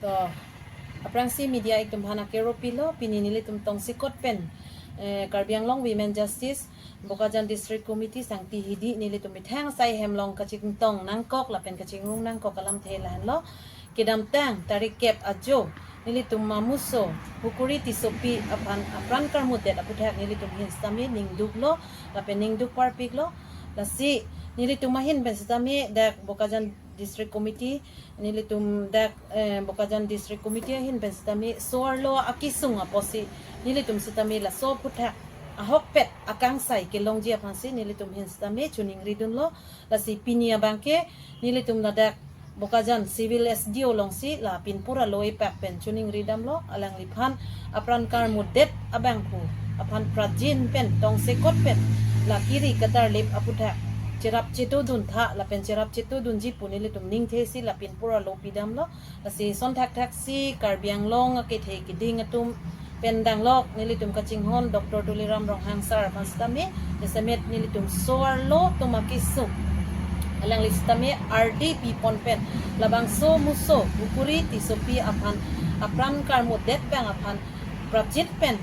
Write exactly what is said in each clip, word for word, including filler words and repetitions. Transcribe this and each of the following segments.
To, aphrangsi media itum aphan akero pilo, pini nelitum tongsekot pen, eh, Karbi Anglong Women Justice, Bokajan District Committee sangti hidi nelitum methang asai hem along kachingtong nangkok lapen kachingrung nangkok alamthe lahenlo. Kedamtang tarik kep ajo, nelitum amuso Pukuri Tissopi aphan apran karmutdet aputhak nelitum ahin sitame ningduklo, lapen ningduk parpiklo. Lasi nelitum ahin pen sitame dak Bokajan District Committee, nelitum dak, eh, Bokajan District Committee ahin pen sitame so-arlo akesung apotsi nelitum sitame laso aputhak ahokpet akangsai kelongji aphansi nelitum ahin sitame choningridunlo. Lasi pini abangke nelitum ladak Bokajan Civil S D O alongsi la pinpur alo epak pen choningridamlo, alangliphan apran karmutdet abangphu aphan prajin pen tongsekot pen la kiri katarlip aputhak cherap chetudun tha lapen cherap chetudunji pu nelitum ningthesi la pinpur alo pidamlo. Lasi son thakthaksi Karbi Anglong akethe keding atum pen danglok nelitum kachinghon Doctor Tuliram Ronghang sir aphan sitame, jasemet nelitum so-arlo atum akesung alangli sitame ardi pipon pen labangso muso Pukuri Tissopi aphan apran karmutdet abang aphan prajit pen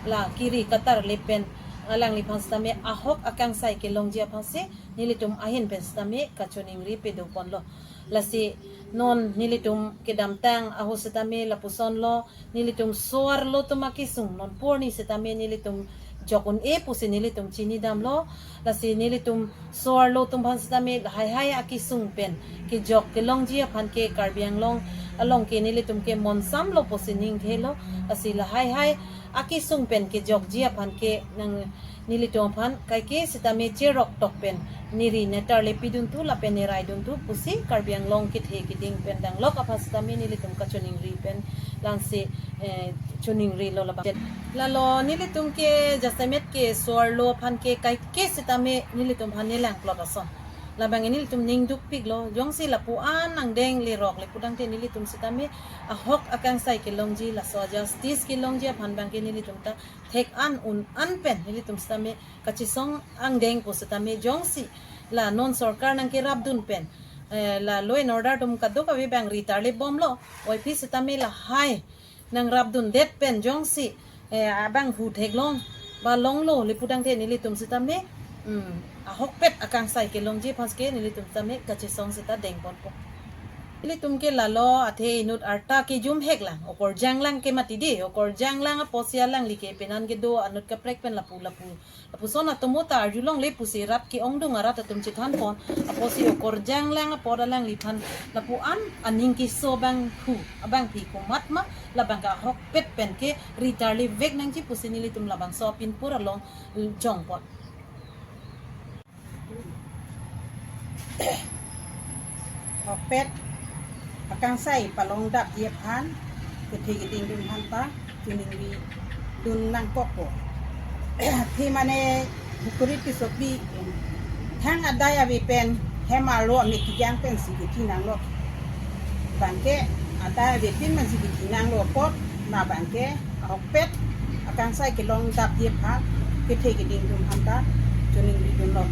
la kiri katarlip pen alangliphan sitame ahok akangsai kelongji aphansi nelitum ahin pen sitame kachoningri pedoponlo. Lasi non nelitum kedamtang ahut sitame lapusonlo, nelitum so-arlo atum akesung non purni sitame nelitum jok un-e pusi nelitum chinidamlo. Lasi nelitum so-arlo atum aphan sitame lahai hai akesung pen kejok kelongji aphan ke Karbi Anglong along ke nelitum ke monsamlo pusi ningthelo. Lasi lahai hai akesung pen kejokji aphan ke nang nelitum aphan kaike sitame cherok tok pen neri netarlip pidun thu lapen nerai dun thu pusi Karbi Anglong kethe keding pen danglok aphan sitame nelitum kachoningri pen langse, eh, choningrilo labang. Lalo nelitum ke jasemet ke so-arlo aphan ke kaike sitame nelitum aphan nelang plot ason. Labang nelitum ningdukpiklo, jongsi lapu-an angdeng lerok le pudangte nelitum sitame ahok akangsai kelongji, laso justice kelongji aphan abangke nelitum ta thek an un an pen nelitum sitame kachesong angdeng pu sitame jongsi la non sorkar nangkerapdun pen, eh, la law and order atum kadokave abang ri tarlip bomlo, oiphi sitame lahai nangrapdundet pen jongsi, eh, abangphu theklong ba longlo le pudangte nelitum sitame, hmm, ahokpet akangsai kelongji aphan ke nelitum sitame kachesong seta dengponpo. Nelitum ke lalo athe inut arta kejum heklang, okorjang lang ke mati dei, okorjang lang apotsi alangli ke penan kedo anut kaprek pen lapu lapu lapuson atomo ta arjulongle pusi rat ke-ongdung arat atum chethanpon apotsi okorjang lang apot alangliphan lapu-an aning keso abangphu abangphi komat ma labang ke ahokpet pen ke ri tarlip vek nangji pusi nelitum labangso pinpur along jongpon. Ahokpet akangsai palongdapji aphan kethe keding atum aphan ta choningridun nangkokpo. Athe mane Pukuri Tissopi thang adai ave pen hem arlo amekejang pensi kethi nanglo. Abangke adai avepin pensi kethi nanglo apot, labangke ahokpet akangsai kelongdapji aphan kethe keding atum aphan ta choningridunlo.